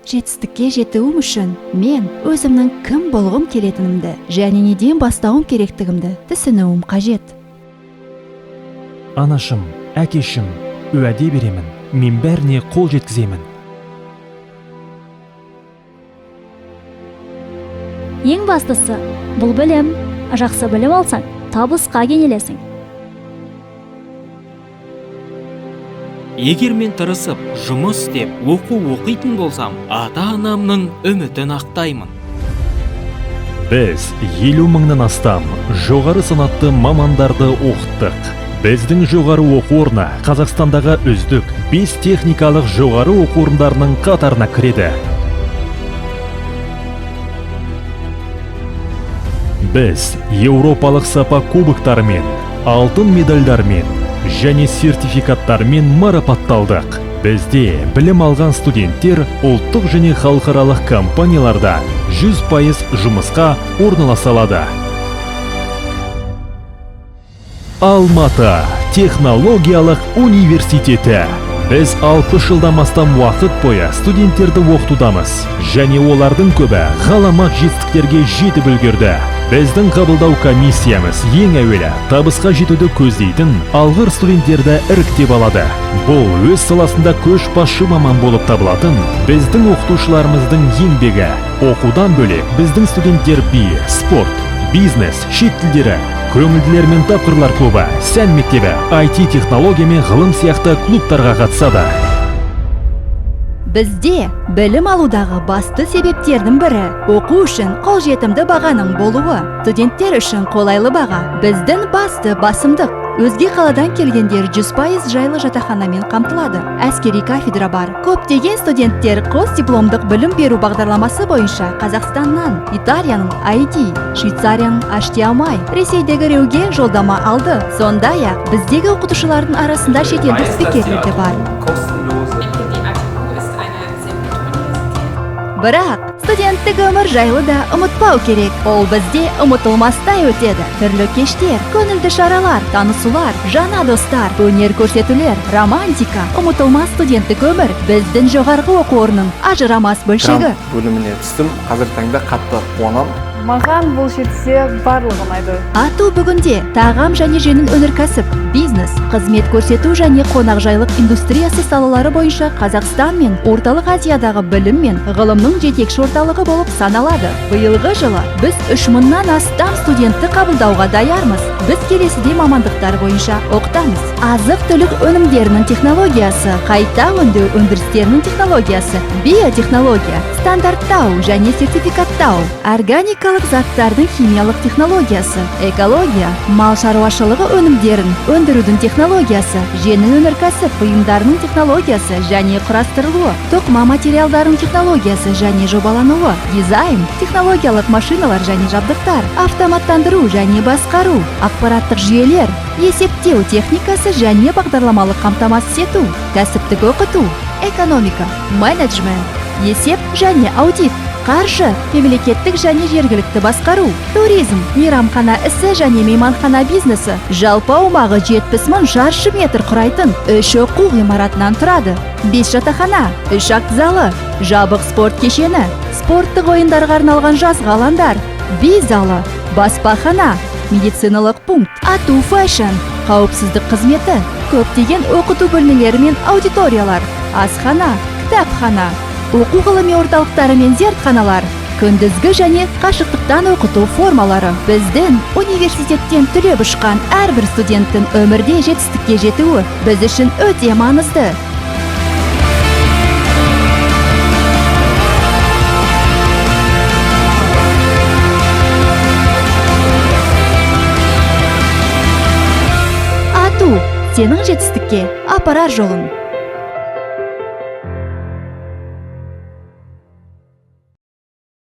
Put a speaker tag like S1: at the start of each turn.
S1: Жетістікке жетуім үшін мен өзімнің кім болғым келетінімді және неден бастауым керектігімді түсінуім қажет.
S2: Анашым, әкешім, уәде беремін, мен бәріне қол жеткіземін.
S3: Ең бастысы бұл білім. Жақсы білім алсаң, табысқа кенелесің.
S4: Егер мен тырысып, жұмыс істеп, оқу оқитын болсам, ата-анамның үмітін ақтаймын.
S2: Біз 50 мыңнан астам жоғары санатты мамандарды оқыттық. Біздің жоғары оқу орны Қазақстандағы үздік 5 техникалық жоғары оқу орындарының қатарына кіреді. Біз еуропалық сапа кубоктарымен, алтын медальдармен және сертификаттармен марапатталдық. Бізде білім алған студенттер ұлттық және халықаралық компанияларда 100% жұмысқа орналаса алады. Алматы технологиялық университеті. Біз 60 жылдан астам уақыт бойы студенттерді оқытудамыз және олардың көбі ғаламат жетістіктерге жетіп үлгерді. Біздің қабылдау комиссиямыз ең әуелі табысқа жетуді көздейтін алғыр студенттерді іріктеп алады. Бұл өз саласында көшбасшы маман болып табылатын біздің оқытушыларымыздың еңбегі. Оқудан бөлек біздің студенттер би, спорт, бизнес, шет тілдері, көңілділер мен тапқырлар клубы, сән мектебі, IT технология мен ғылым сияқты клубтарға қатысады.
S1: Бізде білім алудағы басты себептердің бірі оқу үшін қолжетімді бағаның болуы. Студенттер үшін қолайлы баға біздің басты басымдық. Өзге қаладан келгендер 100% жайлы жатақханамен қамтылады. Әскери кафедра бар. Көптеген студенттер қос дипломдық білім беру бағдарламасы бойынша Қазақстаннан, Италияның IT, Швейцарияның HTMI, Ресейдегі Реуге жолдама алды. Сондай-ақ біздегі оқытушылардың арасында шетелдік спикерлер де бар.
S5: Kostenlose
S6: Die ATU ist eine sehr gute Universität.
S1: Бірақ студенттік өмір жайлы да ұмытпау керек. Ол бізде ұмытылмастай өтеді. Түрлі кештер, көңілді шаралар, танысулар, жаңа достар, өнер көрсетулер, романтика, ұмытылмас студенттік өмір біздің жоғарғы оқу орнының ажырамас бөлшегі.
S5: Грант бөліміне түстім. Қазіргі таңда қатты қуанамын.
S7: Маған бұл жерде барлығы ұнайды.
S1: АТУ бүгінде тағам және жеңіл өнеркәсіп, бизнес, қызмет көрсету және қонақжайлық индустриясы салалары бойынша Қазақстан мен Орталық Азиядағы білім мен ғылымның жетекші орталығы болып саналады. Биылғы жылы біз 3000-нан астам студентті қабылдауға даярмыз. Біз келесідей мамандықтар бойынша оқытамыз: азық түлік өнімдерінің технологиясы, қайта өңдеу өндірістерінің технологиясы, биотехнология, стандарттау және сертификаттау, органикалық заттардың химиялық технологиясы, экология, мал шаруашылығы өнімдерін өндірудің технологиясы, жеңіл өнеркәсіп бұйымдарының технологиясы және құрастырылуы, тоқыма материалдарының технологиясы және жобалануы, дизайн, технологиялық машиналар және жабдықтар, автоматтандыру және басқару, ақпараттық жүйелер, есептеу техникасы және бағдарламалық қамтамасыз ету, кәсіптік оқыту, экономика, менеджмент, есеп және аудит, қаржы, мемлекеттік және жергілікті басқару, туризм, мейрамхана ісі және мейманхана бизнесі. Жалпы аумағы 70 мың шаршы метр құрайтын үш оқу ғимаратынан тұрады: бес жатақхана, үш акт залы, жабық спорт кешені, спорттық ойындарға арналған жазғы алаңдар, би залы, баспахана, медициналық пункт, АТУ Fashion, қауіпсіздік қызметі, көптеген оқыту бөлмелері мен аудиториялар, асхана, кітапхана, оқу ғылыми орталықтары мен зертханалар, күндізгі және қашықтықтан оқыту формалары. Біздің университеттен түлеп ұшқан әрбір студенттің өмірде жетістікке жетуі біз үшін өте маңызды. АТУ – сенің жетістікке апарар жолың.